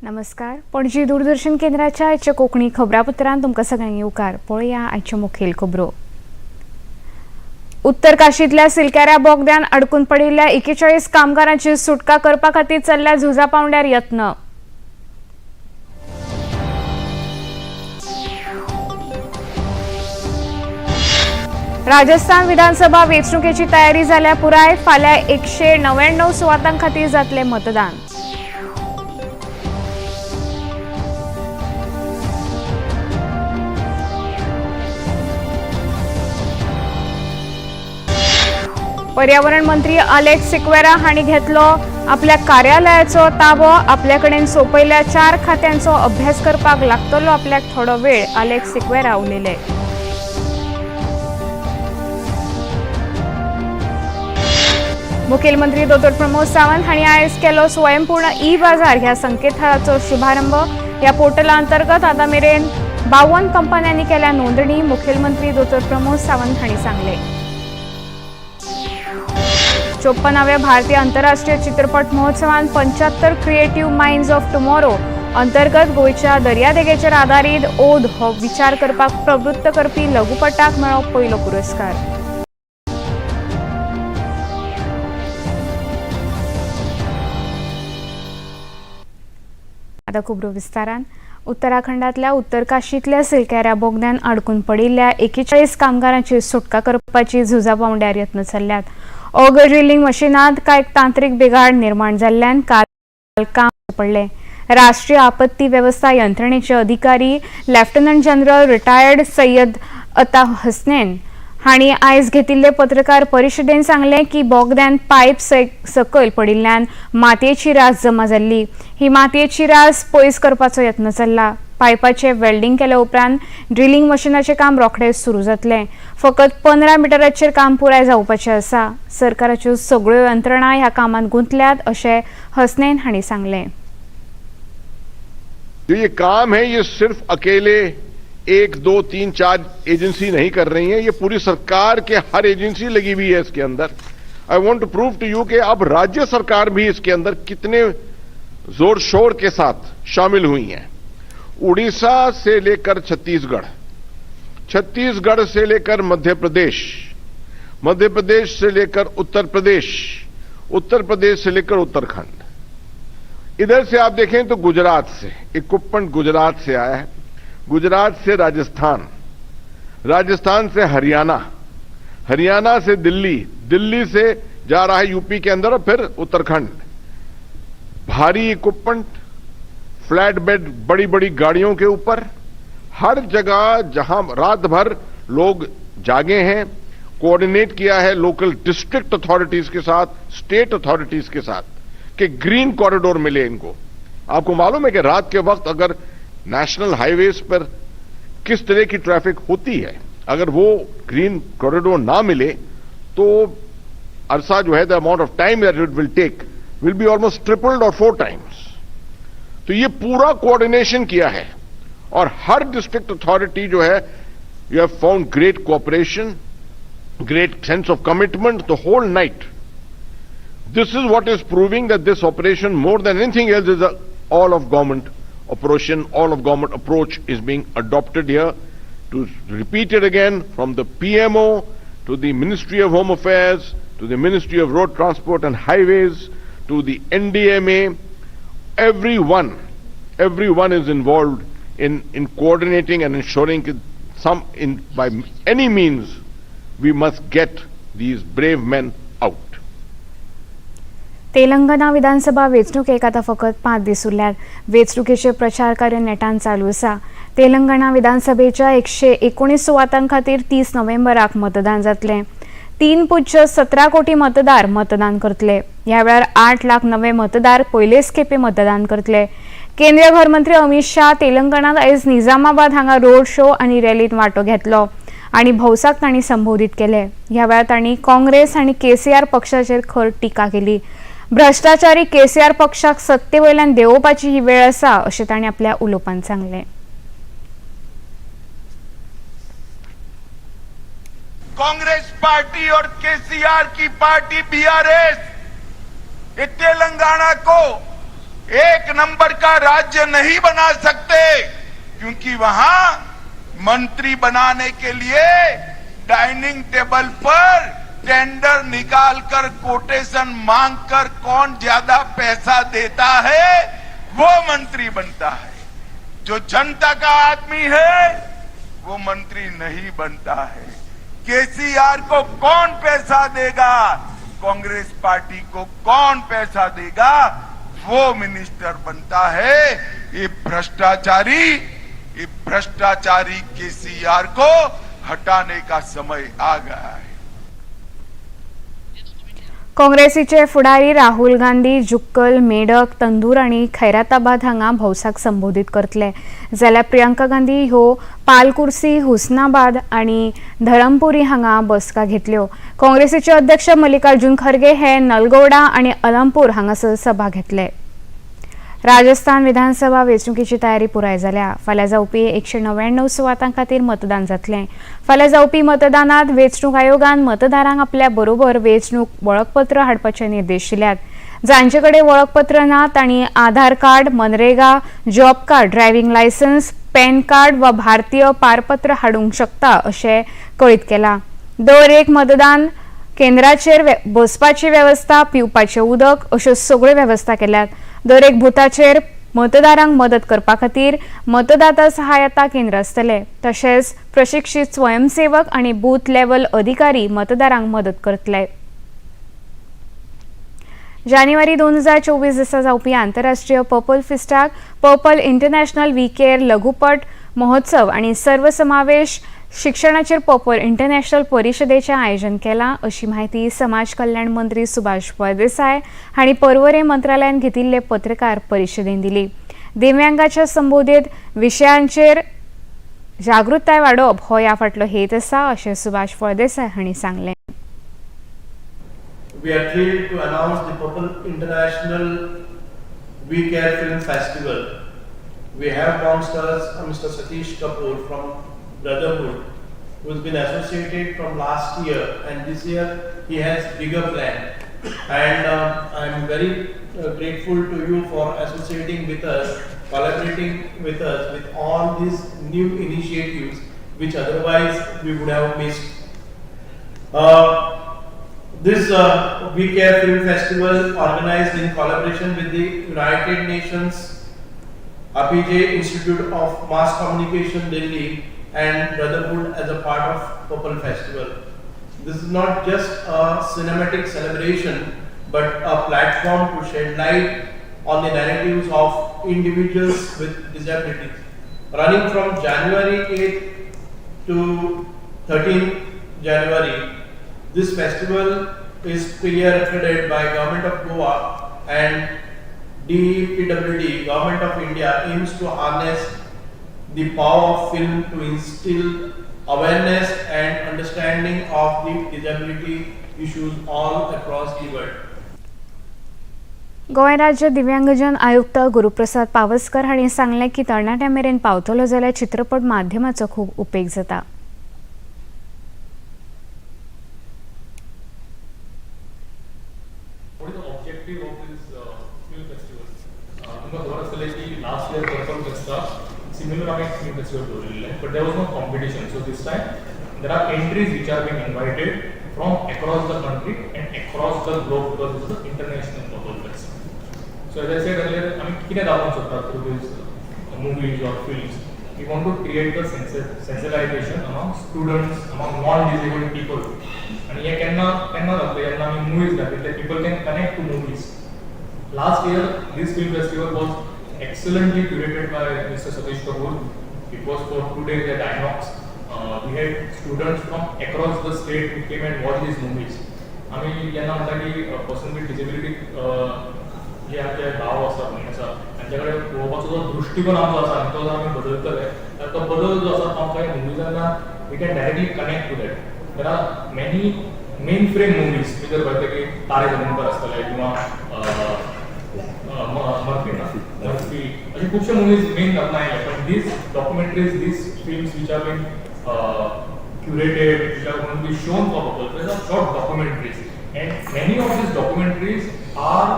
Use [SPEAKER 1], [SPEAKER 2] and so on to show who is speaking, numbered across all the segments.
[SPEAKER 1] नमस्कार, पणजी दूरदर्शन केंद्राच्या आयच्या कोंकणी खबरापत्रांत तुमकां सगळ्यांक येवकार. पळोवया आयच्यो मुखेल खबरो. उत्तर काशींतल्या सिलक्यारा बोगद्यान अडकून पडिल्ल्या 41 कामगारांची सुटका करपा खातीर चल्ल्या झुजा पावंड्यार यत्न. राजस्थान विधानसभा वेंचणुकेची तयारी जाल्या पुराय. फाल्यां 199 सुवातां खातीर जातलें मतदान. पर्यावरण मंत्री अलेक्स सिक्वेरा हांणी घेतलो आपल्या कार्यालयाचो ताबो. आपल्या कडेन सोंपयल्ल्या 4 खात्यांचो अभ्यास करपाक लागतलो आपल्याक थोडो वेळ, अलेक्स सिक्वेरा उलयले. मुखेलमंत्री दोतोर प्रमोद सावंत हांणी आयज केलो स्वयंपूर्ण ई बाजार ह्या संकेतथळाचो शुभारंभ. ह्या पोर्टला अंतर्गत आतां मेरेन 52 कंपन्यांनी केल्या नोंदणी, मुखेलमंत्री दोतोर प्रमोद सावंत हांणी सांगले. 54व्या भारतीय आंतरराष्ट्रीय चित्रपट महोत्सवान 75 क्रिएटिव्ह माइंड्स ऑफ टुमॉरो अंतर्गत गोंयच्या दर्यादेगेचेर आदारीत ओद हो विचार करपाक प्रवृत्त करपी लघुपटाक मेळ्ळो पयलो पुरस्कार. आतां खबरो विस्तारान. उत्तराखंडांतल्या उत्तरकाशींतल्या सिलक्यारा बोगद्यान अडकून पडिल्ल्या 41 कामगारांची सुटका करपाची झुजा पावंड्यार यत्न चल्ल्यात. ऑगर ड्रिलिंग मशिनांत कांय तांत्रीक बिघाड निर्माण जाल्ल्यान काल काम पडलें. राष्ट्रीय आपत्ती वेवस्था यंत्रणेचे अधिकारी lieutenant general retired Syed Ata Hasnain हांणी आयज घेतिल्ले पत्रकार परिशदेन सांगलें की बोगद्यान पायप सकयल पडिल्ल्यान मातयेची रास जमा जाल्ली. ही मातयेची रास पयस करपाचो यत्न चल्ला. पायपाचें वेल्डिंग केल्या उपरांत ड्रिलिंग मशिनाचें काम रोखडेंच सुरू जातलें. फकत 15 मिटराचेर काम पुराय जावपाचें आसा. सरकाराच्यो सगळ्यो यंत्रणा ह्या कामांत गुंतल्यात अशें हसनेन हांणी सांगलें.
[SPEAKER 2] जो ये काम है ये सिर्फ अकेले 1 2 3 4 एजेंसी नहीं कर रही है, ये पूरी सरकार के हर एजेंसी लगी हुई है इसके अंदर. I want to prove to you कि अब राज्य सरकार भी इसके अंदर कितने जोर शोर के साथ शामिल हुई है. उड़ीसा से लेकर छत्तीसगढ़, छत्तीसगढ़ से लेकर मध्य प्रदेश, मध्य प्रदेश से लेकर उत्तर प्रदेश, उत्तर प्रदेश से लेकर उत्तराखंड, इधर से आप देखें तो गुजरात से इक्विपमेंट गुजरात से आया है, गुजरात से राजस्थान, राजस्थान से हरियाणा, हरियाणा से दिल्ली, दिल्ली से जा रहा है यूपी के अंदर और फिर उत्तराखंड. भारी इक्विपमेंट, फ्लैट बेड, बड़ी बड़ी गाड़ियों के ऊपर, हर जगह जहां रात भर लोग जागे हैं, कोऑर्डिनेट किया है लोकल डिस्ट्रिक्ट अथॉरिटीज के साथ, स्टेट अथॉरिटीज के साथ कि ग्रीन कॉरिडोर मिले इनको. आपको मालूम है कि रात के वक्त अगर नेशनल हाईवेज पर किस तरह की ट्रैफिक होती है, अगर वो ग्रीन कॉरिडोर ना मिले तो अरसा जो है, the amount of time that it will take will be almost tripled Aur 4 times. तो ये पूरा कोऑर्डिनेशन किया है और हर डिस्ट्रिक्ट अथॉरिटी जो है, you have found great cooperation, great sense of commitment the whole night. This is what is proving that this operation, more than anything else, is all of government operation, all of government approach is being adopted here. To repeat it again, from the PMO to the Ministry of Home Affairs, to the Ministry of Road Transport and Highways, to the NDMA, everyone is involved in coordinating and ensuring that by any means we must get these brave men out.
[SPEAKER 1] Telangana विधानसभा वेंचणुकेक आतां फकत 5 दीस उरल्यात. वेंचणुकेचे प्रचार कार्य नेटान चालू आसा. तेलंगणा विधानसभेच्या 119 सुवातां खातीर 30 नोव्हेंबराक मतदान जातलें. 3.17 कोटी मतदार मतदान करतले. ह्या वेळार 8 लाख नवे मतदार पयलेच खेपे मतदान करतले. केंद्रीय घरमंत्री अमित शाह तेलंगणात आयज निजामाबाद हांगा रोड शो आनी रॅलीत वांटो घेतलो आनी भौसाक तांणी संबोधीत केले. ह्या वेळार तांणी काँग्रेस आनी केसीआर पक्षाचेर खर टिका केली. भ्रष्टाचारी केसीआर पक्षाक सत्ते वयल्यान देंवोवपाची ही वेळ आसा अशें तांणी आपल्या उलोवपांत सांगलें.
[SPEAKER 3] कांग्रेस पार्टी और केसीआर की पार्टी बीआरएस, ये तेलंगाना को एक नंबर का राज्य नहीं बना सकते, क्योंकि वहां मंत्री बनाने के लिए डाइनिंग टेबल पर टेंडर निकालकर कोटेशन मांगकर कौन ज्यादा पैसा देता है वो मंत्री बनता है। जो जनता का आदमी है वो मंत्री नहीं बनता है। केसीआर को कौन पैसा देगा, कांग्रेस पार्टी को कौन पैसा देगा, वो मिनिस्टर बनता है। ये भ्रष्टाचारी केसीआर को हटाने का समय आ गया है।
[SPEAKER 1] काँग्रेसीचे फुडारी राहुल गांधी जुक्कल, मेडक, तंदूर आनी खैराताबाद हांगा भौसाक संबोधीत करतले, जाल्यार प्रियंका गांधी ह्यो पालकुर्सी, हुस्नाबाद आनी धरमपुरी हांगा बसका घेतल्यो। काँग्रेसीचे अध्यक्ष मल्लिकार्जुन खरगे हे नलगौडा आनी अलमपूर हांगासर सभा घेतले। राजस्थान विधानसभा वेंचणुकेची तयारी पुराय जाल्या। फाल्यां जावपी 199 सुवातां खातीर मतदान जातलें। फाल्यां जावपी मतदानात वेंचणूक आयोगान मतदारांक आपल्या बरोबर वेंचणूक वळखपत्र हाडपाचे निर्देश दिल्यात। जांचे कडेन वळखपत्र ना तांणी Aadhaar card, MNREGA job card, driving licence, PAN card वा भारतीय पारपत्र हाडूंक शकता अशें कळीत केलां। दर एक मतदान केंद्राचेर बसपाची वेवस्था, पिवपाचें उदक अश्यो सगळ्यो वेवस्था केल्यात। दर एक बुथाचेर मतदारांक मदत करपा खातीर मतदाता सहायता केंद्र आसतले। तशेंच प्रशिक्षीत स्वयंसेवक आनी बूथ लेवल अधिकारी मतदारांक मदत करतले। जानेवारी 2024 दिसा जावपी आंतरराष्ट्रीय पर्पल फिस्टाक पर्पल इंटरनॅशनल we care लघुपट महोत्सव आनी सर्वसमावेश शिक्षणाचेर पर्पल इंटरनॅशनल परिशदेचें आयोजन केलां, अशी म्हायती समाज कल्याण मंत्री सुभाष फळदेसाय हांणी पर्वरे मंत्रालयान घेतिल्ले पत्रकार परिशदेन दिली। दिव्यांगाच्या संबोधीत विशयांचेर जागृताय वाडोवप हो ह्या फाटलो हेत आसा, अशें सुभाष फळदेसाय हांणी सांगलें।
[SPEAKER 4] We are thrilled to announce the Purple International We Care Film Festival. We have amongst us Mr. Satish Kapoor from Brotherhood, who has been associated from last year, and this year he has bigger plan. And I am very grateful to you for associating with us, collaborating with us with all these new initiatives, which otherwise we would have missed. This We Care Film Festival, organized in collaboration with the United Nations Apeejay Institute of Mass Communication, Delhi, and Brotherhood as a part of Purple Festival. This is not just a cinematic celebration, but a platform to shed light on the narratives of individuals with disabilities. Running from January 8th to 13th January, this festival is spearheaded by Government of Goa and DEPwD, Government of India, aims to harness the power of film to instill awareness and understanding of the disability issues all across the world.
[SPEAKER 1] Goa राज्य दिव्यांगजन आयुक्त गुरुप्रसाद पावसकर हांणी सांगलें की तरणाट्यां मेरेन पावतलो जाल्यार चित्रपट माध्यमाचो खूब उपेग जाता।
[SPEAKER 5] What is the objective of this film festival? तुमकां खबर आसतलें की last year purple Festa similar आमी एक फिल्म फेस्टिवल दवरिल्लें, but there was no competition. So this time there are entries which are being invited from across the country and across the globe, because this is an international Purple Fest. So as I said earlier, आमी कितें दाखोवंक सोदता through these movies or films? We want to create the sensitization among students, among non-disabled people. आणि हे केन्ना केन्ना जातलें, जेन्ना आमी मुवीज दाखयतले, people can connect to movies. Last year this film festival was excellently curated by Mr. Satish Kapoor. It was for 2 days at Inox. We had students from across the state who came and watched these movies. आमी जेन्ना म्हणटा की person with disability जे आमचे भाव आसा, भयण आसा, तांचे कडेन पळोवपाचो जो दृश्टिकोन आमचो आसा आनी तो जर आमी बदलतले जाल्यार तो बदल जो आसा तो आमकां मुवीजांतल्यान we can directly connect to that. There are many main frame movies, तुमी जर पळयतले की तारे जमीन पर आसतले किंवा मर्फी ना मर्फी, असे खुबशे मुवीज मेन आतां आयले, पण these documentaries, these films which are been curated, which are going to be shown for purple, these are short documentaries, and many of these documentaries are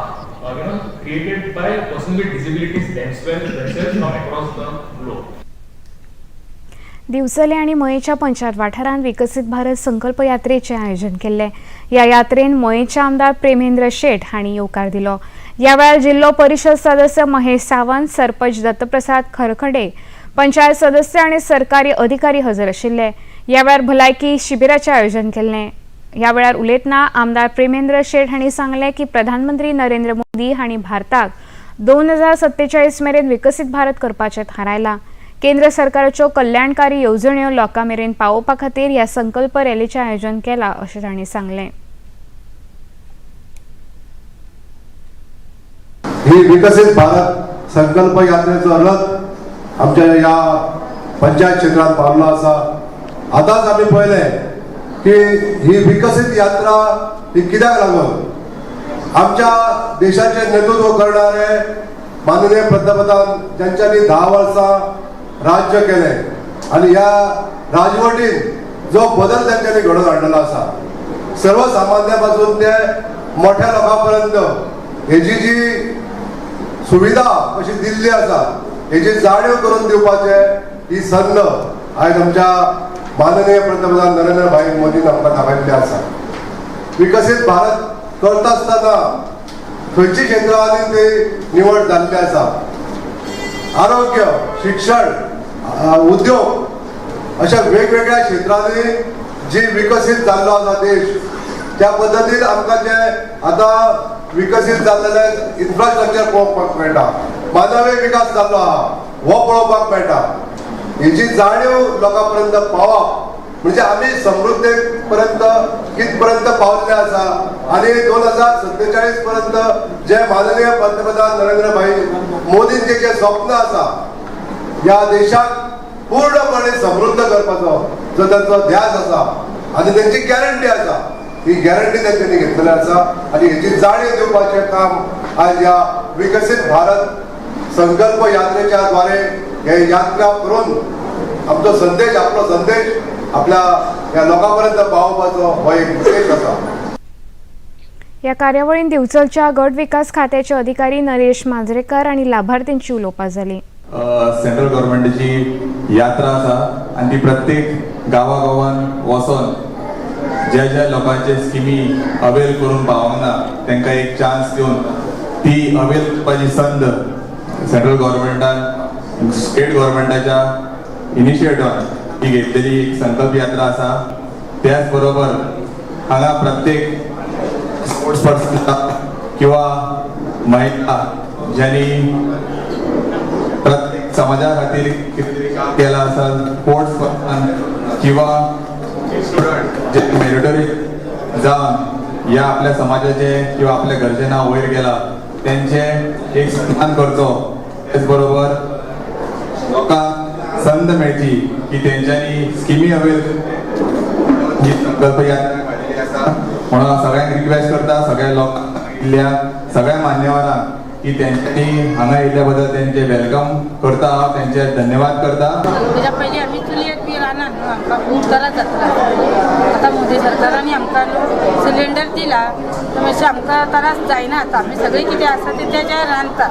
[SPEAKER 5] created by persons with disabilities themselves from across the globe.
[SPEAKER 1] Divchale आनी मयेच्या पंचायत वाठारांत विकसीत भारत संकल्प यात्रेचें आयोजन केल्लें. ह्या यात्रेन मयेचे आमदार प्रेमेंद्र शेट हांणी येवकार दिलो. ह्या वेळार जिल्लो परिशद सदस्य महेश सावंत, सरपंच दत्तप्रसाद खरखडे, पंचायत सदस्य आनी सरकारी अधिकारी हजर आशिल्ले. ह्या वेळार भलायकी शिबिराचें आयोजन केल्लें. ह्या वेळार उलयतना आमदार प्रेमेंद्र शेट हांणी सांगलें की प्रधानमंत्री नरेंद्र मोदी हांणी भारताक 2047 मेरेन विकसीत भारत करपाचें थारायलां. केंद्र सरकाराच्यो कल्याणकारी येवजण्यो लोकां मेरेन पावोवपा खातीर ह्या संकल्प रॅलीचें आयोजन केलां अशें तांणी सांगलें.
[SPEAKER 6] ही विकसीत भारत संकल्प यात्रेचो रथ आमच्या ह्या पंचायत क्षेत्रात पावलो आसा. आतांच आमी पळयलें की ही विकसीत यात्रा ही कित्याक लागून आमच्या देशाचें नेतृत्व करणारे माननीय पंतप्रधान ज्यांच्यानी 10 वर्सां राज्य केलें आनी ह्या राजवटीन जो बदल त्यांच्यानी घडोवन हाडलेलो आसा, सर्वसामान्या पासून ते मोठ्या लोकां पर्यंत हेजी जी सुविधा अशी दिल्ली आसा हेजी जाणीव करून दिवपाचे ही संद आयज आमच्या माननीय पंतप्रधान नरेंद्र भाई मोदीन आमकां दाखयल्ली आसा. विकसीत भारत करता आसतना खंयची क्षेत्रांनी ती निवड जाल्ली आसा, आरोग्य, शिक्षण, उद्योग अशा वेगवेगळ्या क्षेत्रांनी जी विकसीत जाल्लो आसा देश, त्या पद्दतीन आमकां जे आतां विकसीत जाल्लेले इन्फ्रास्ट्रक्चर पळोवपाक मेळटा, मानवी विकास जाल्लो आहा हो पळोवपाक मेळटा. हेजी जाणीव लोकां पर्यंत पावप म्हणजे आमी समृद्धे पर्यंत कितपर्यंत पावल्ले आसा आनी 2047 पर्यंत जे माननीय पंतप्रधान नरेंद्र भाई मोदींचे जे स्वप्न आसा ह्या देशाक पूर्णपणे समृद्ध करपाचो जो तांचो ध्यास आसा आनी तेंची गॅरंटी आसा, ही गॅरंटी तेंच्यांनी घेतलेली आसा आनी हेची जाणीव दिवपाचें काम आज ह्या विकसीत भारत संकल्प यात्रेच्या द्वारे हे यात्रा करून आमचो संदेश, आपलो संदेश आपल्या ह्या लोकां पर्यंत पावोवपाचो हो एक उद्देश आसा.
[SPEAKER 1] ह्या कार्यावळीन दिवचलच्या गट विकास खात्याचे अधिकारी नरेश मांजरेकर आनी लाभार्थींची उलोवपां जाली.
[SPEAKER 7] सेंट्रल गव्हर्मेंटाची यात्रा आसा आनी ती प्रत्येक गांवा गांवान वचोन ज्या ज्या लोकांचे स्किमी अवेल करून पावोंक ना तांकां एक चान्स दिवन ती अवेल करपाची संद सेंट्रल गव्हर्मेंटान स्टेट गव्हर्मेंटाच्या इनिशिएटिवान ती घेतलेली एक संकल्प यात्रा आसा. त्याच बरोबर हांगा प्रत्येक स्पोर्ट्स पर्सन किंवा महिला ज्यांनी प्रत्येक समाजा खातीर कितें तरी काम केलां आसा, स्पोर्ट्स पर्सन किंवा स्टुडंट जे मेरिटरी जावन ह्या आपल्या समाजाचें किंवा आपल्या घरचें नांव वयर गेलां तेंचें एक सन्मान करचो. त्याच बरोबर लोकांक संद मेळची की तेंच्यांनी स्किमी अवेल ही संकल्प यात्रा काडिल्ली आसा. म्हणून हांव सगळ्यांक रिक्वेस्ट करता, सगळ्या लोकांक आयिल्ल्या सगळ्या मान्यवरांक की तेंच्यांनी हांगा येयल्ल्या बद्दल तेंचे welcome करता हांव, तेंचे धन्यवाद करता.
[SPEAKER 8] तेच्या पयलीं आमी चुलयेर बी रांदना न्हू, आमकां खूब त्रास जाता. आतां मोदी सरकारान आमकां न्हू सिलिंडर दिला, तो मातशें आमकां त्रास जायना. आतां आमी सगळें कितें आसा तें तेजेर रांदता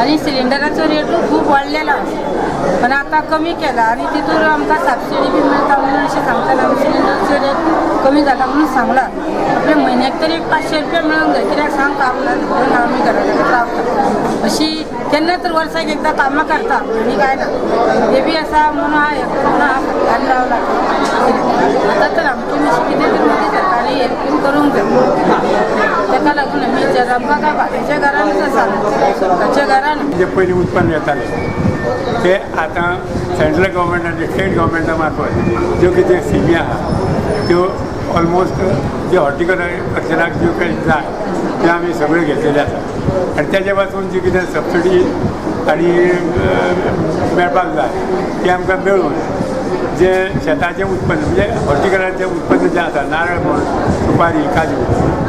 [SPEAKER 8] आनी सिलिंडराचो रेटूय खूब वाडलेलो आसा, पण आतां कमी केला आनी तितूर आमकां सबसिडी बी मेळटा म्हणून अशें सांगताले. आमी सिलिंडरचो रेट कमी जाला म्हणून सांगलां. आपल्या म्हयन्याक तरी 500 रुपया मेळूंक जाय, कित्याक सांग काम ना म्हणून आमी घरा कडेन रावता. अशी केन्ना तर वर्साक एकदां कामां करता आनी काय ना, हे बी आसा म्हणून हांव म्हणून हांव आनी रावला. आतां तर आमची मातशी कितें तरी मोदी सरकारान हेल्प करूंक जाय. ताका लागून आमी आमकां काय भाड्याच्या घरानूच आसा, स्वताच्या घरान.
[SPEAKER 9] जे पयलीं उत्पन्न येतालें ते आतां सेंट्रल गव्हर्मेंट आनी स्टेट गव्हर्मेंटा मार्फत ज्यो कितें स्किमी आहा त्यो ऑलमोस्ट जे हॉर्टिकल्चराक ज्यो काही जाय त्यो आमी सगळ्यो घेतलेल्यो आसा आनी तेजे पासून जी कितें सबसिडी आनी मेळपाक जाय ती आमकां मेळून जे शेताचें उत्पन्न म्हणजे हॉर्टिकल्चराचें उत्पन्न जें आसा, नारळ म्हण, सुपारी, काजू,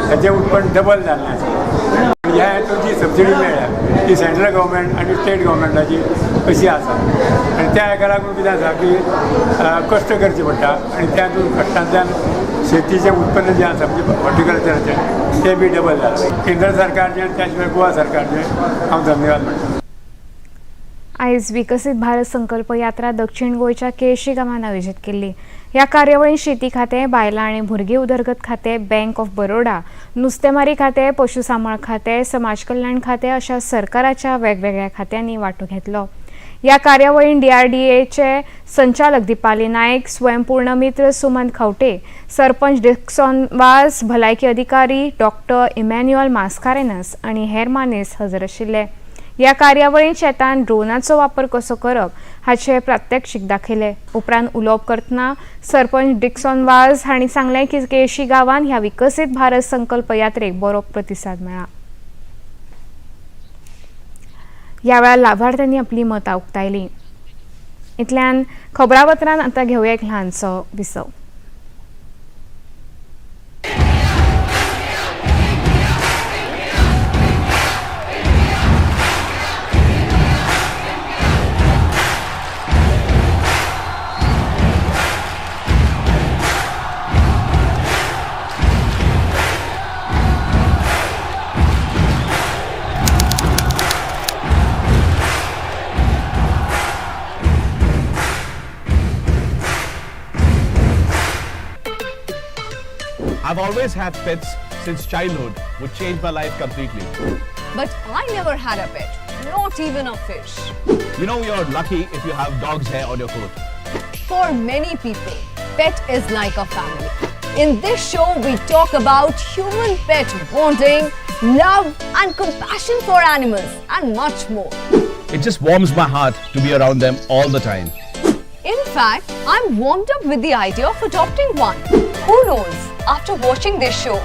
[SPEAKER 9] हेचें उत्पन्न डबल जाल्लें आसा. ह्या हेतून जी सबसिडी मेळ्ळ्या ती सेंट्रल गव्हर्मेंट आनी स्टेट गव्हर्मेंटाची अशी आसा आनी त्या हेका लागून कितें आसा की कश्ट करचे पडटा आनी त्यातून कश्टांतल्यान शेतीचें उत्पन्न जें आसा म्हणजे हॉर्टिकल्चराचें तें बी डबल जालां. केंद्र सरकारचें त्या शिवाय गोवा सरकारचें हांव धन्यवाद म्हणटा.
[SPEAKER 1] आयज विकसीत भारत संकल्प यात्रा दक्षिण गोंयच्या केळशी गांवांत आयोजीत केल्ली. ह्या कार्यावळींत शेती खातें, बायलां आनी भुरगीं उदरगत खातें, बँक ऑफ बरोडा, नुस्तेमारी खातें, पशुसांबाळ खातें, समाज कल्याण खातें अशा सरकाराच्या वेगवेगळ्या खात्यांनी वांटो घेतलो. ह्या कार्यावळींत डीआरडीएचे संचालक दीपाली नायक, स्वयंपूर्ण मित्र सुमंत खवटे, सरपंच डिक्सॉन वास, भलायकी अधिकारी डॉक्टर इमॅन्युअल मास्कारेनस आनी हेर मानेस हजर आशिल्ले. ह्या कार्यावळींत शेतान ड्रोनाचो वापर कसो करप हाचे प्रात्यक्षिक दाखयले. उपरांत उलोवप करतना सरपंच डिक्सॉन वाज हांणी सांगलें की केळशी गांवांत ह्या विकसीत भारत संकल्प यात्रेक बरो प्रतिसाद मेळ्ळा. ह्या वेळार लाभार्थ्यांनी आपली मतां उक्तायलीं. इतल्यान खबरापत्रान आतां घेवया एक ल्हानसो विसव.
[SPEAKER 10] I've always had pets since childhood, which changed my life completely.
[SPEAKER 11] But I never had a pet, not even a fish.
[SPEAKER 10] You know, you're lucky if you have dog's hair on your coat.
[SPEAKER 11] For many people, pet is like a family. In this show, we talk about human-pet bonding, love and compassion for animals and much more.
[SPEAKER 10] It just warms my heart to be around them all the time.
[SPEAKER 11] In fact, I'm warmed up with the idea of adopting one. Who knows, after watching this show,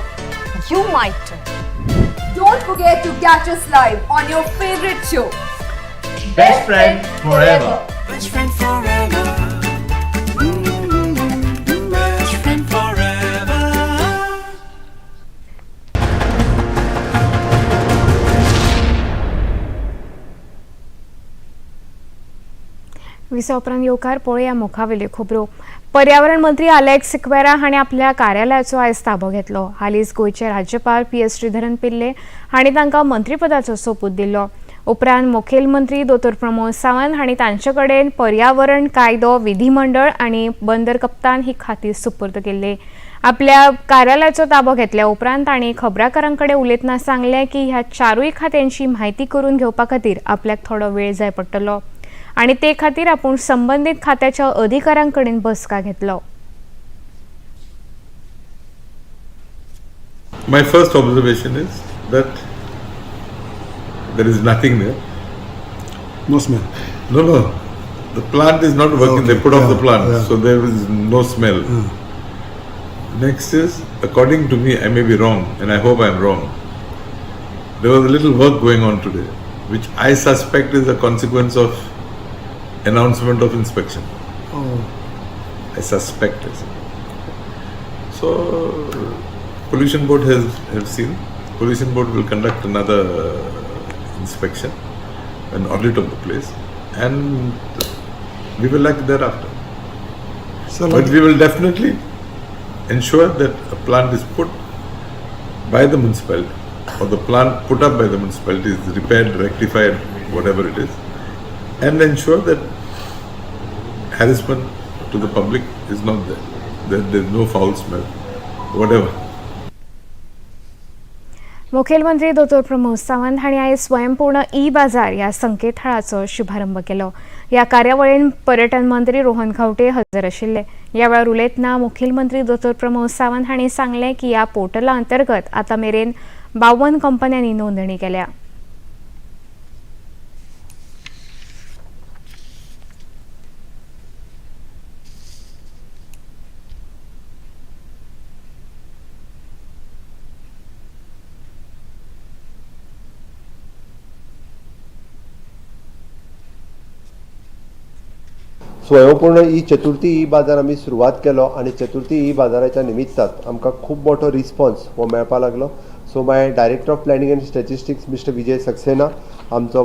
[SPEAKER 11] you might too. Don't forget to catch us live on your favorite show.
[SPEAKER 10] Best Friend Forever.
[SPEAKER 12] Best friend forever. Best friend forever.
[SPEAKER 1] विसा उपरांत येवकार पळोवया मुखावेल्यो खबरो. पर्यावरण मंत्री Alex Sequeira हांणी आपल्या कार्यालयाचो आयज ताबो घेतलो. हालींच गोंयचे राज्यपाल पी.एस. श्रीधरन पिल्ले हांणी तांकां मंत्रीपदाचो सोपूत दिल्लो. उपरांत मुखेलमंत्री दोतोर प्रमोद सावंत हांणी तांचे कडेन पर्यावरण कायदो, विधिमंडळ आनी बंदर कप्तान ही खाती सुपूर्द केल्ली. आपल्या कार्यालयाचो ताबो घेतल्या उपरांत तांणी खबराकारां कडेन उलयतना सांगलें की ह्या चारूय खात्यांची म्हायती करून घेवपा खातीर आपल्याक थोडो वेळ जाय पडटलो आनी ते खातीर आपूण संबंदीत खात्याच्या अधिकाऱ्यां कडेन बसका घेतलो.
[SPEAKER 13] My first observation is that there is nothing there.
[SPEAKER 6] No smell.
[SPEAKER 13] No, no. The plant is not working.
[SPEAKER 6] Okay.
[SPEAKER 13] They put off the plant,
[SPEAKER 6] yeah.
[SPEAKER 13] So there is no smell. Next is, according to me, I may be wrong, and I hope I am wrong. There was a little work going on today, which I suspect is a consequence of announcement of inspection.
[SPEAKER 6] Oh.
[SPEAKER 13] I suspect it. So, Pollution Board has have seen. Pollution Board will conduct another inspection, an audit of the place, and we will act thereafter.
[SPEAKER 6] So,
[SPEAKER 13] But we will definitely ensure that a plant is put by the municipality, or the plant put up by the municipality is repaired, rectified, whatever it is, and ensure that harassment to the public is not there, that there is no foul smell, whatever.
[SPEAKER 1] मुखेलमंत्री दोतोर प्रमोद सावंत हांणी आयज स्वयंपूर्ण E बाजार ह्या संकेतथळाचो शुभारंभ केलो. ह्या कार्यावळीन पर्यटन मंत्री रोहन खंवटे हजर आशिल्ले. ह्या वेळार उलयतना मुखेलमंत्री दोतोर प्रमोद सावंत हांणी सांगलें की ह्या पोर्टला अंतर्गत आतां मेरेन 52 कंपन्यांनी नोंदणी केल्या.
[SPEAKER 6] स्वयंपूर्ण ई चतुर्थी ई बाजार आमी सुरवात केलो आनी चतुर्थी ई बाजाराच्या निमित्तान आमकां खूब मोठो रिस्पॉन्स हो मेळपाक लागलो. So my director of planning and statistics mister Vijay Saxena, आमचो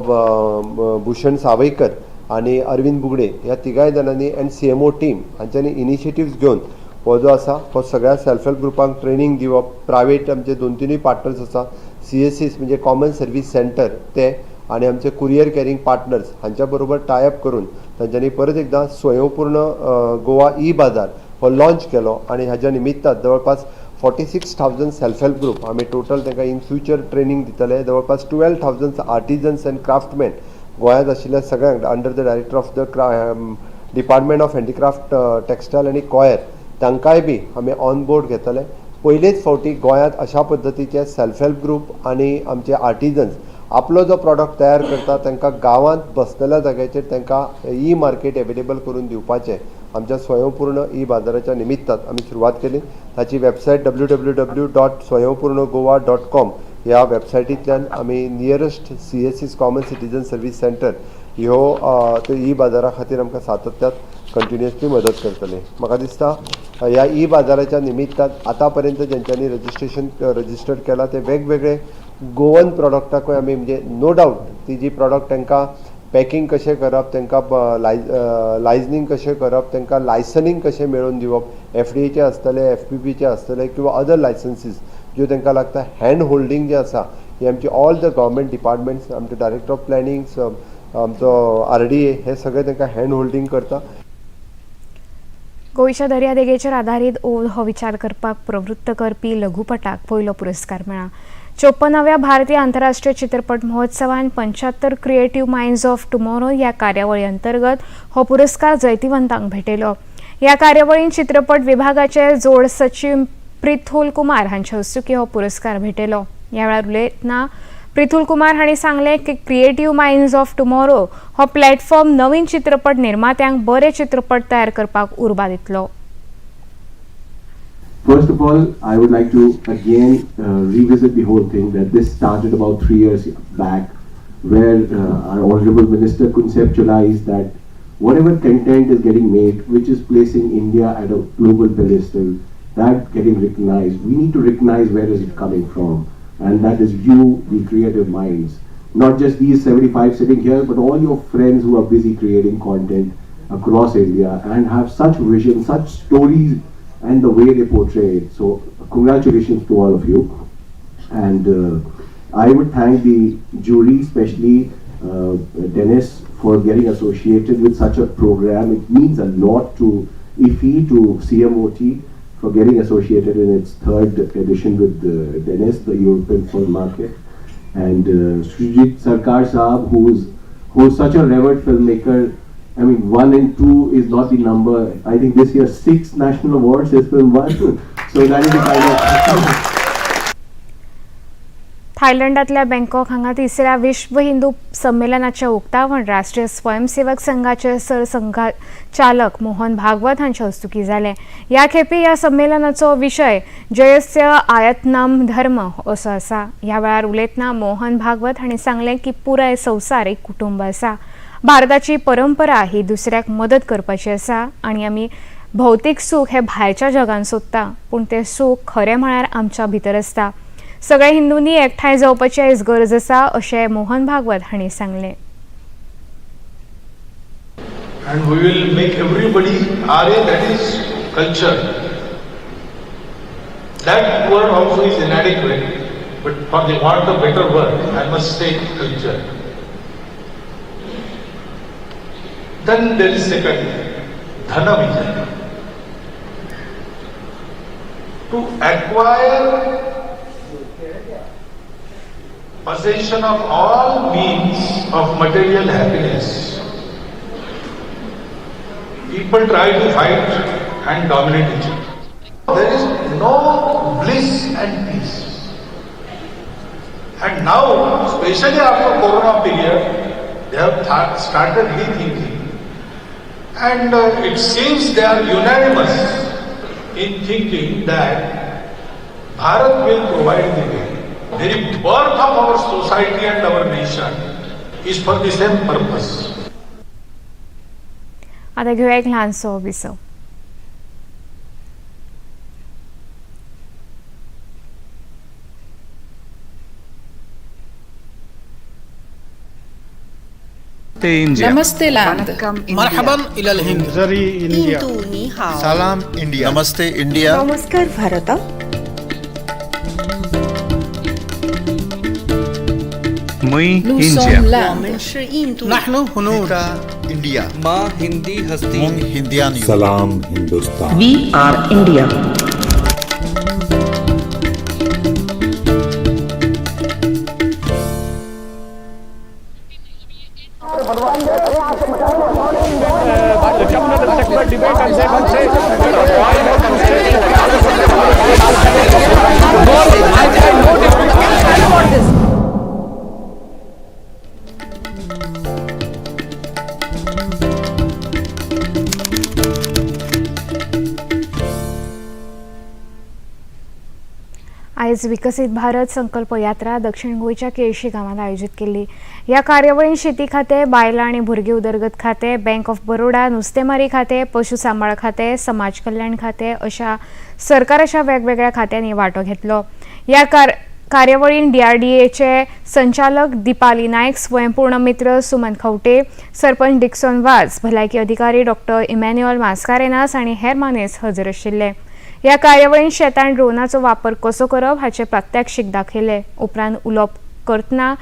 [SPEAKER 6] भूषण सावयकर आनी अरविंद बुगडे ह्या तिगाय जाणांनी एंड CMO team हांच्यांनी इनिशिएटिव्स घेवन
[SPEAKER 14] हो जो आसा हो सगळ्या सेल्फ हेल्प ग्रुपांक ट्रेनींग दिवप. प्रायवेट आमचे 2-3 पार्टनर्स आसा, CSCs म्हणजे कॉमन सर्वीस सेंटर ते आनी आमचे कुरियर कॅरिंग पार्टनर्स हांच्या बरोबर टायअप करून तांच्यांनी परत एकदां स्वयंपूर्ण गोवा ई बाजार हो लॉन्च केलो आनी हाज्या निमित्तान जवळपास 46,000 सेल्फ हेल्प ग्रुप आमी टोटल तांकां इन फ्युचर ट्रेनींग दितले. जवळपास 12,000 आर्टिजन्स अँड क्राफ्टमॅन गोंयांत आशिल्ल्या सगळ्यांक under the director of the department of handicraft textile आनी कॉयर तांकांय बी आमी ऑन बोर्ड घेतले. पयलेच फावटी गोंयांत अशा पद्दतीचे सेल्फ हेल्प ग्रुप आनी आमचे आर्टिजन्स आपलो जो प्रॉडक्ट तयार करता तांकां गांवांत बसलेल्या जाग्याचेर तांकां ई मार्केट एवेलेबल करून दिवपाचें आमच्या स्वयंपूर्ण ई बाजाराच्या निमित्तान आमी सुरवात केली. ताची वेबसायट www.swayampurnagoa.com ह्या वेबसायटींतल्यान आमी nearest CSCs common citizen service centre ह्यो त्यो ई बाजारा खातीर आमकां सातत्यात कंटिन्युअसली मदत करतले. म्हाका दिसता ह्या ई बाजाराच्या निमित्तान आतां पर्यंत जेंच्यांनी रजिस्ट्रेशन रजिस्टर्ड केलां ते वेगवेगळे गोवन प्रॉडक्टाकूय आमी म्हणजे नो डावट ती जी प्रॉडक्ट तांकां पॅकिंग कशें करप, तांकां लायजनींग कशें करप, तांकां लायसनींग कशें मेळोवन दिवप, FDA आसतलें, FPPचे आसतलें किंवा अदर लायसन्सीस ज्यो तांकां लागता, हँड होल्डींग जें आसा ही आमची ऑल the government departments, आमचे डायरेक्टर ऑफ प्लॅनिंग, आमचो RDA हे सगळे तांकां हँड होल्डींग करता.
[SPEAKER 1] गोंयच्या दर्यादेगेचेर आदारीत ओल हो विचार करपाक प्रवृत्त करपी लघुपटाक पयलो पुरस्कार मेळ्ळा. 54व्या भारतीय आंतरराष्ट्रीय चित्रपट महोत्सवान 75 क्रिएटिव्ह मायंड्स ऑफ टुमॉरो ह्या कार्यावळी अंतर्गत हो पुरस्कार जैतिवंतांक भेटयलो. ह्या कार्यावळीन चित्रपट विभागाचे जोड सचीव प्रिथुल कुमार हांचे हस्तुकीं हो पुरस्कार भेटयलो. ह्या वेळार उलयतना प्रिथुल कुमार हांणी सांगलें की क्रिएटिव्ह मायंड्स ऑफ टुमॉरो हो प्लॅटफॉर्म नवीन चित्रपट निर्मात्यांक बरे चित्रपट तयार करपाक उर्बा दितलो.
[SPEAKER 15] First of all, I would like to again revisit the whole thing that this started about 3 years back, where our Honorable Minister conceptualized that whatever content is getting made, which is placing India at a global pedestal, that getting recognized, we need to recognize where is it coming from, and that is you, the creative minds. Not just these 75 sitting here, but all your friends who are busy creating content across India and have such vision, such stories, and the way they portray it. So congratulations to all of you. And I would thank the jury, especially Dennis, for getting associated with such a program. It means a lot to IFFI, to CMOT, for getting associated in its third edition with Dennis, the European film market. And Sujit Sarkar Saab, who's such a revered filmmaker. I mean, 1 and 2 is not the number. I think this year 6 national awards his film won. So that is the kind of.
[SPEAKER 1] थायलंडातल्या Bangkok हांगा तिसऱ्या विश्व हिंदू संमेलनाचे उक्तावण राष्ट्रीय स्वयंसेवक संघाचे सरसंघचालक मोहन भागवत हांचे हस्तुकीं जालें. ह्या खेपे ह्या संमेलनाचो विशय जयस्य आयतनाम धर्म असो आसा. ह्या वेळार उलयतना मोहन भागवत हांणी सांगलें की पुराय संवसार एक कुटुंब आसा. भारताची परंपरा ही दुसऱ्याक मदत करपाची आसा आनी आमी भौतीक सूख हे भायच्या जगान सोदता, पूण तें सूख खरें म्हळ्यार आमच्या भितर आसता. सगळ्या हिंदूंनी एकठांय जावपाची आयज गरज आसा अशें मोहन भागवत हांणी सांगलें.
[SPEAKER 16] And we will make everybody Arya, that is culture. That word also is inadequate, but for the want of better word, I must say culture. Then there is second, Dhana Vijaya. To acquire possession of all means of material happiness, people try to fight and dominate each other. There is no bliss and peace. And now, especially after Corona period, they have started rethinking. And it seems they are unanimous in thinking that Bharat will provide the way. The very birth of our society and our nation is for the same purpose.
[SPEAKER 1] आता घेऊया एक ल्हानसो विसव.
[SPEAKER 17] Namaste India.
[SPEAKER 18] Namaste land.
[SPEAKER 19] Marhaban ilal Hind.
[SPEAKER 20] Zari India.
[SPEAKER 21] Ni hao.
[SPEAKER 20] Salam India.
[SPEAKER 22] Namaste India.
[SPEAKER 21] Namaskar Bharat.
[SPEAKER 17] Mui India.
[SPEAKER 19] Nahnu Hunud.
[SPEAKER 22] India.
[SPEAKER 23] Ma Hindi Hasti.
[SPEAKER 22] Mung Hindian.
[SPEAKER 13] Salam Hindustan.
[SPEAKER 24] We are India.
[SPEAKER 1] आयज विकसीत भारत संकल्प यात्रा दक्षिण गोंयच्या केळशी गांवांत आयोजीत केल्ली. ह्या कार्यावळीन शेती खातें, बायलां आनी भुरगीं उदरगत खातें, बँक ऑफ बरोडा, नुस्तेमारी खातें, पशु सांबाळ खातें, समाज कल्याण खातें अशा सरकाराच्या वेगवेगळ्या खात्यांनी वांटो घेतलो. ह्या कार्यावळीन डीआरडीएचे संचालक दीपाली नायक, स्वयंपूर्ण मित्र सुमन खवटे, सरपंच डिक्सन वाज, भलायकी अधिकारी डॉक्टर इमॅन्युअल मास्कारेनास आनी हेर मानेस हजर आशिल्ले. ह्या कार्यावळीन शेतान ड्रोनाचो वापर कसो करप हाचें प्रात्यक्षीक दाखयलें. उपरांत उलोवप करतना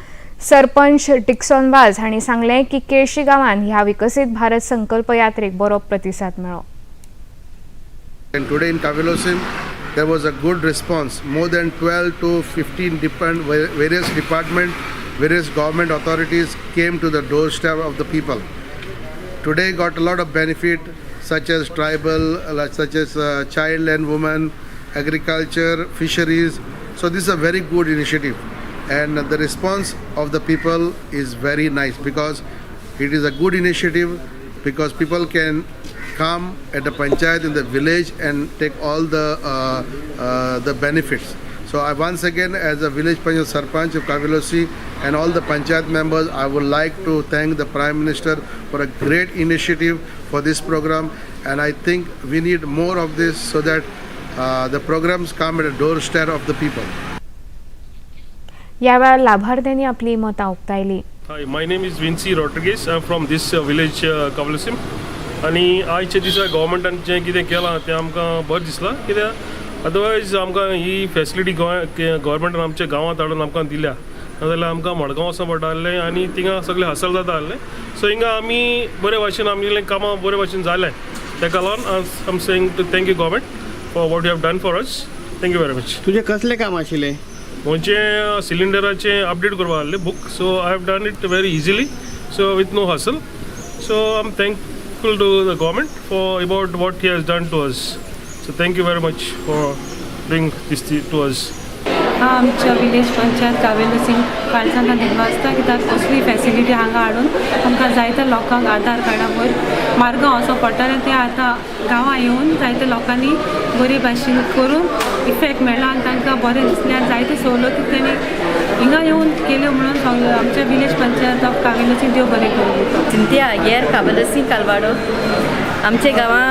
[SPEAKER 1] सरपंच डिक्सन वाज हांणी सांगलें की केळशी गांवान ह्या विकसीत भारत संकल्प यात्रेक बरो प्रतिसाद मेळ्ळो.
[SPEAKER 25] And today in Cavelossim, there was a good response. More than 12 to 15 different various department, various government authorities came to the doorstep of the people. Today got a lot of benefit, such as tribal, such as child and women, agriculture, fisheries. So this is a very good initiative, and the response of the people is very nice because it is a good initiative, because people can come at the panchayat in the village and take all the benefits. So I once again, as a village panchayat sarpanch of Cavelossim and all the panchayat members, I would like to thank the Prime Minister for a great initiative for this program, and I think we need more of this so that the programs come at the doorstep of the people.
[SPEAKER 1] या वेळार लाभार्थ्यांनी आपली मतां उक्तायली.
[SPEAKER 26] Hi, my name is Vincy Rodrigues. I am from this village Cavelossim. आनी आयच्या दिसा गव्हर्मेंटान जें कितें केलां तें आमकां बरें दिसलां, कित्याक अदरवायज आमकां ही फेसिलिटी गोंय गव्हर्मेंटान आमच्या गांवांत हाडून आमकां दिल्या, नाजाल्यार आमकां मडगांव वचों पडटा आसलें आनी थिंगा सगळें हासल जाता आसलें. सो हिंगा आमी बरे भाशेन आमगेलें कामां बरे भाशेन जालें, ताका लागून I am saying to thank you government for what you have done for us. Thank you very much.
[SPEAKER 27] तुजें कसलें काम आशिल्लें?
[SPEAKER 26] म्हजें सिलिंडराचें अपडेट करपा आसलें book, so I have done it very easily, so with no hassle. So I am thankful to the government for about what he has done to us. So thank you very much for doing this to us.
[SPEAKER 28] आमच्या village panchayat Cavelossim काळजान दिनवासता कित्याक कसली facility हांगा हाडून आमकां जायत्या लोकांक आधार कार्डा वयर मार्गां वचों पडटालें, तें आतां गांवां येवन जायत्या लोकांनी बरे भाशेन करून इफेक्ट मेळ्ळा आनी तांकां बरें दिसलें आनी जायत्यो सवलती तेणी हिंगा येवन केल्यो म्हणून आमच्या विलेज पंचायत ऑफ कावेलोसीम देव बरें करूं.
[SPEAKER 29] सिंथिया आगियार, कावेलोसीम कालवाडो. आमच्या गांवां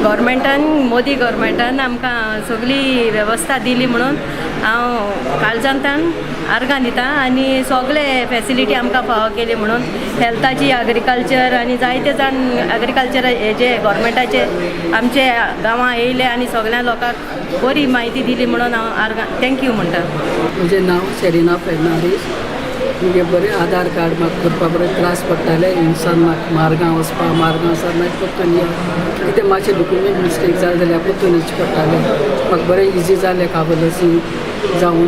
[SPEAKER 29] गव्हर्मेंटान, मोदी गव्हर्मेंटान आमकां सगळी वेवस्था दिली म्हणून हांव काळजांतान आर्गां दिता आनी सगळे फॅसिलिटी आमकां फावो केली म्हणून हेल्थाची, एग्रीकल्चर आनी जायते जाण एग्रीकल्चर हेजे गव्हर्मेंटाचे आमचे गांवां येयले आनी सगळ्या लोकांक बरी म्हायती दिली म्हणून हांव आर्गां thank you म्हणटा.
[SPEAKER 30] म्हजें नांव सेरिना फेर्नांडीस. मुगे बरें आधार कार्ड म्हाका करपा बरें त्रास पडटाले. इन्सान म्हाका मार्गां वचपा, मार्गां वचप मागीर परतून यो, कितें मातशें डॉक्युमेंट मिस्टेक जालें जाल्यार परतून येवचें पडटालें. म्हाका बरें इजी जालें कावेलोसीम जावन.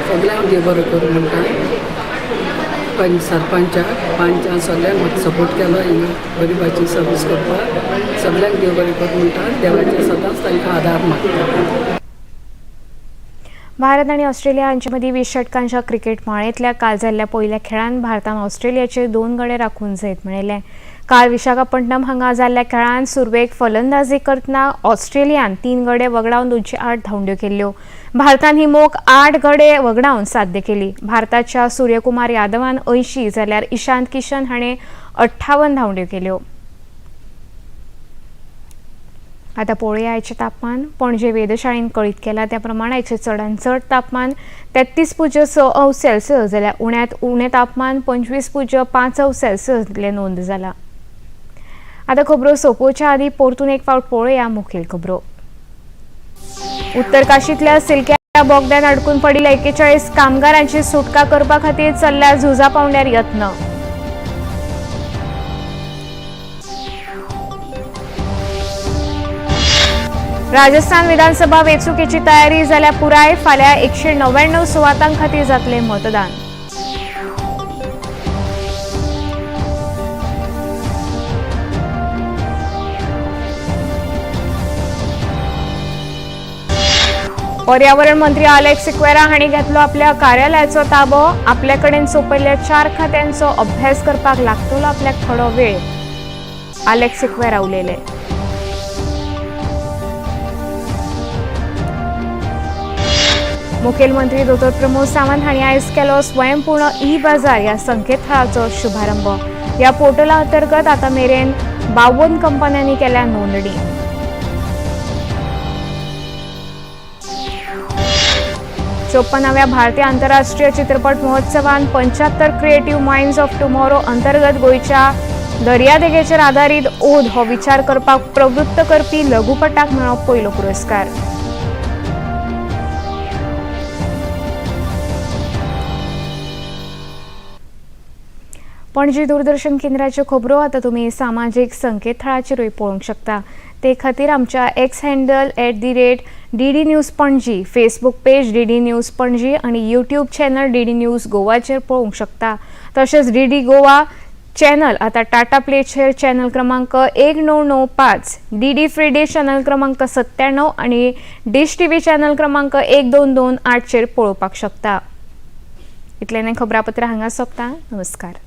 [SPEAKER 30] सगळ्यांक देव बरो करूं म्हणटा. पंच सरपंचाक, पंचान सगळ्यांक म्हाका सपोर्ट केलो हिंगा बरी भाशेन सर्वीस करपाक. सगळ्यांक देव बरें करूं म्हणटा. देवाचें सदांच तांकां आदार मागता.
[SPEAKER 1] भारत आनी ऑस्ट्रेलिया हांचे मदीं 20 षटकांच्या क्रिकेट माळेंतल्या काल जाल्ल्या पयल्या खेळांत भारतान ऑस्ट्रेलियाचेर 2 गडे राखून जैत मेळयलें. काल विशाखापट्टणम हांगा जाल्ल्या खेळांत सुरवेक फलंदाजी करतना ऑस्ट्रेलियान 3 गडे वगडावन 208 धांवड्यो केल्ल्यो. भारतान ही मोख 8 गडे वगडावन साध्य केली. भारताच्या सूर्यकुमार यादवान 80 जाल्यार इशांत किशन हाणें 58 धांवड्यो केल्यो. आतां पळोवया आयचें तापमान. पणजे वेधशाळेन कळीत केलां त्या प्रमाण आयचें चडांत चड तापमान 33.6 अंश सेल्सियस जाल्यार उण्यांत उणें तापमान 25.5 अंश सेल्सियस इतलें नोंद जालां. आतां खबरो सोंपोवच्या आदीं परतून एक फावट पळोवया मुखेल खबरो. उत्तरकाशींतल्या सिलक्या बोगद्यान अडकून पडिल्ल्या 41 कामगारांची सुटका करपा खातीर चल्ल्या झुजा पावंड्यार यत्न. राजस्थान विधानसभा वेंचणुकेची तयारी जाल्या पुराय. फाल्यां 199 सुवातां खातीर जातलें मतदान. पर्यावरण मंत्री आलेक्स सिक्वेरा हांणी घेतलो आपल्या कार्यालयाचो ताबो. आपल्या कडेन सोंपयल्ल्या 4 खात्यांचो अभ्यास करपाक लागतलो आपल्याक थोडो वेळ, आलेक्स सिक्वेरा उलयले. मुखेलमंत्री दोतोर प्रमोद सावंत हांणी आयज केलो स्वयंपूर्ण ई बाजार ह्या संकेतथळाचो शुभारंभ. ह्या पोर्टला अंतर्गत आतां मेरेन 52 कंपन्यांनी केल्या नोंदणी. 54व्या भारतीय आंतरराष्ट्रीय चित्रपट महोत्सवान 75 क्रिएटिव्ह मायंड्स ऑफ टुमॉरो अंतर्गत गोंयच्या दर्यादेगेचेर आदारीत ओद हो विचार करपाक प्रवृत्त करपी लघुपटाक मेळ्ळो पयलो पुरस्कार. पणजी दूरदर्शन केंद्राच्यो खबरो आतां तुमी सामाजीक संकेतथळाचेरूय पळोवंक शकता. ते खातीर आमच्या X handle @DD News Panaji, Facebook page DD News Panaji आनी यूट्यूब चॅनल DD news गोवाचेर पळोवंक शकता. तशेंच DD Goa channel आतां टाटा प्लेचेर चॅनल क्रमांक 1995, DD free डिश चॅनल क्रमांक 97 आनी डिश टीव्ही चॅनल क्रमांक 1228 चेर पळोवपाक शकता. इतलें खबरापत्र हांगा सोंपता. नमस्कार.